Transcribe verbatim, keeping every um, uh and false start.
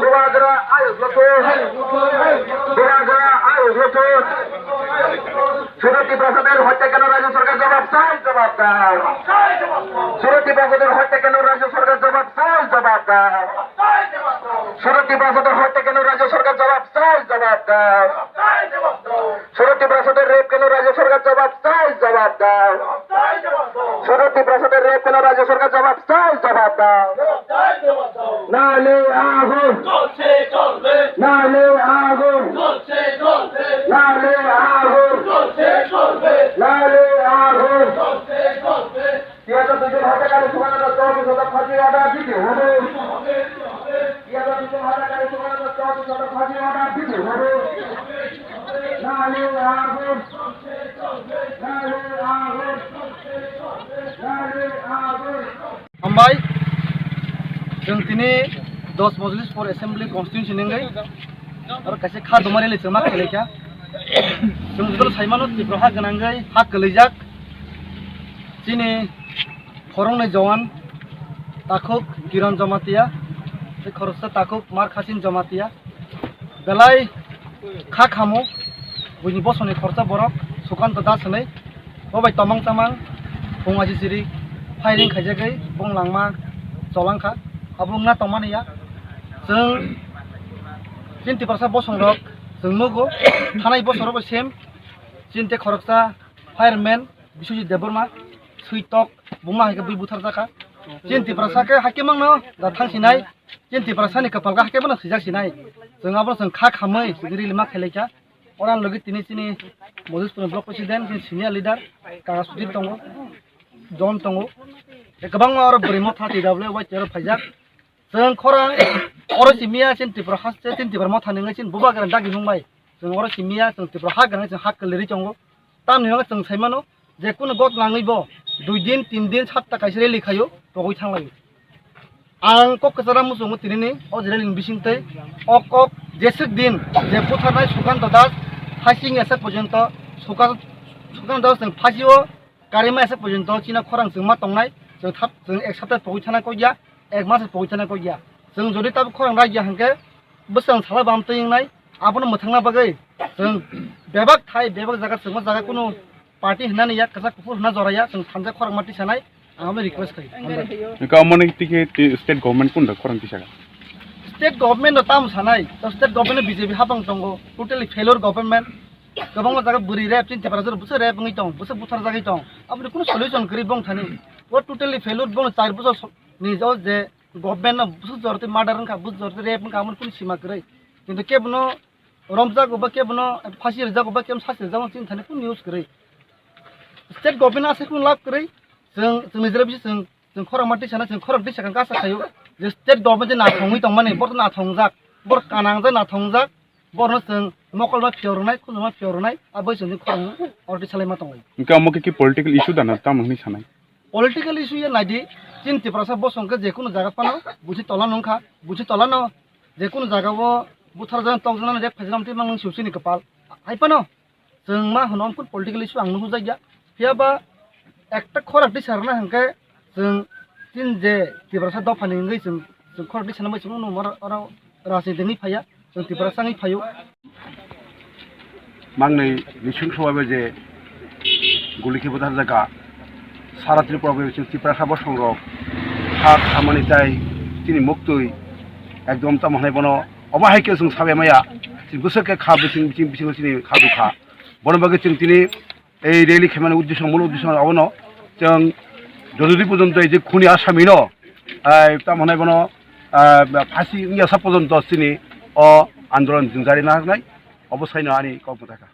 Bubagra ayuk loco. Bubagra ayuk loco. Sudut Tiprasদের হত্যা কেন রাজ্য সরকার জবাব চাই, জবাব দাও। Sudut Tiprasদের হত্যা কেন রাজ্য সরকার জবাব চাই, জবাব দাও। Sudut Tiprasদের হত্যা কেন রাজ্য সরকার জবাব চাই, জবাব দাও। Sudut Tiprasদের রেপ কেন রাজ্য সরকার জবাব চাই, জবাব দাও। Sudut Tiprasদের রেপ কেন রাজ্য সরকার জবাব চাই, জবাব দাও। নালে আগুন। নালে আগুন। নালে আগুন। নালে আগুন। তিয়াত্তর জন হত্যাকারী সুকান্ত দাসকে অফিস হতে ফাঁসি অর্ডার দিতে হবে। তিয়াত্তর জন হত্যাকারী সুকান্ত দাসকে অফিস হতে ফাঁসি অর্ডার দিতে হবে। নালে আগুন। Hambai, chwng tini dos Mojlis for Assembly Constituency nungwi oro kaisa kha doma rally chwng ma khlaikha. Chwng joto saimano Tripura ha gwnangwi ha kwlaijak chini khoroknwi Jowan, takhuk Kiran Jamatia tei khoroksa takhuk Markhasin Jamatia. Belai kha khamo, buini bosongni khoroksa borok Sukanto Das hinwi, bo bai tomang chamang, phung aji chiri, firing khaijagwi bong langma cholangkha. Abo wngna tongmani ya, chwng chini Tiprasa bosongrok chwng nugo, thanai bosongrok bai same, chini tei khoroksa fireman Biswajit Debbarma, switok, buma hai khe bui butharjakha. Chini Tiprasa khe hakhe mangno da thangsinai, Chini Tiprasani kwpal kha hakhe bono swijak sinai. Chwng abono chwng kha khamwi chwng rili ma khlai kha. Oro ang logi tini chini Mojlispurni block president, chini senior leader, Kaka Sudip tongo, John tongo. Tei kwbangma oro bwrwi motha T W Y T oro phaijak. Chwng khorang oro simiya chini Tripura haste, chini Tripura motha nungwi chini bubagra dagi nungbai. Chwng oro simiya, chwng Tripura ha gwnang, chwng ha kwlwi tongo. Tamni hwnba chwng sai mano, je kunu got nangwi bo dui din, tin din, satta kaisa rally khaio, pogwi thanglaio. Ang kok kwchara muchungo tinini o rally ni bisingtwi ok ok jeswk din je butharnai Sukanto Das phasing ese porjonto Suka-, Sukanto Das chwng phasio karima ese porjonto chini khorang chwng ma tongnai, chwng thap, chwng ek sapta pogwi thana kok ya, ek mas pogwi thana kok ya. Chwng jodi tabuk khorang rai ya hwnkhe bwswng sala bam twi wngnai, abono mwthangna bagwi chwng bebak thai, bebak jaga, chwngma jaga kunu party hwnani ya, kwchak kuphur hwna jora ya, chwng thansa khorang ma tisanai, ang abo request khai. Hwnka omo ni tike ti-, state government kun da khorang tisaka? State government no tamo sanai, to state government no B J P habang tongo, totally failure government. Kwbangma jaga bwrwi rep, chini Tiprasa jora bwswk rep wngwi tong, bwswk buthar jagwi tong, aboni kunu solution kwrwi bong thani. O totally failure, bono char bosor so-, ni o je government no bwswk jora twi murder wngkha, bwswk jora twi rep wngkha, aboni kunu sima kwrwi. Kintu kebono romjago ba kebono phasi rwjago ba kebono sasi rwjago chini thani kunu news kwrwi. State government aswk kunu lab kwrwi, chwng, chwng nijera bisi chwng, chwng khorang ma tisa na, chwng khorang tisa kang kasa khaio, je state government je nathongwi tongmani, borok nathongjak, borok kanangjak, nathongjak, borokno chwng mokol ma phiyok rwnai, khunju ma phiyok rwnai, abo chwngni khorang already salai ma tonglai. Hwnkhe omo khe ki political issue da na tamo hwnwi sanai? Political issue ya naidi, chini Tiprasa bosong khe je kunu jaga phano busi tola nungkha, busi tola no je kunu jaga o buthar jana tok jana rep khaijana tei mang nung siu chini kwpal. Hai phano chwng ma hwno omo kunu political issue ang nuhujak ya. Phiya ba ekta khorang tisa rwna hwnkhe chwng chini je Tiprasa dophani wngwi chwng, chwng khorang tisa nangbai chwng oro, oro rajniti wngwi phaiya, chwng Tiprasa wngwi phaio. Mangnwi nising sobai bai je guli khe bwthar jaga, sara Tripura bai chwng Tiprasa bosong rok ha khamani tai chini muktwi ekdom tamo hwnwi bono obo hai khe chwng sabai maya, chini bwswk khe kha bising, bising, bisingo chini kha dukha. Bono bagwi chwng tini ei rally khaimani uddesho, mul uddesho abono chwng jotodin porjonto ei je khuni asamino, ai, tamo hwnai bono, ah, phasi wngya sa porjonto chini o andolon chwng jari nangnai, obo saino ani kok mwthakha.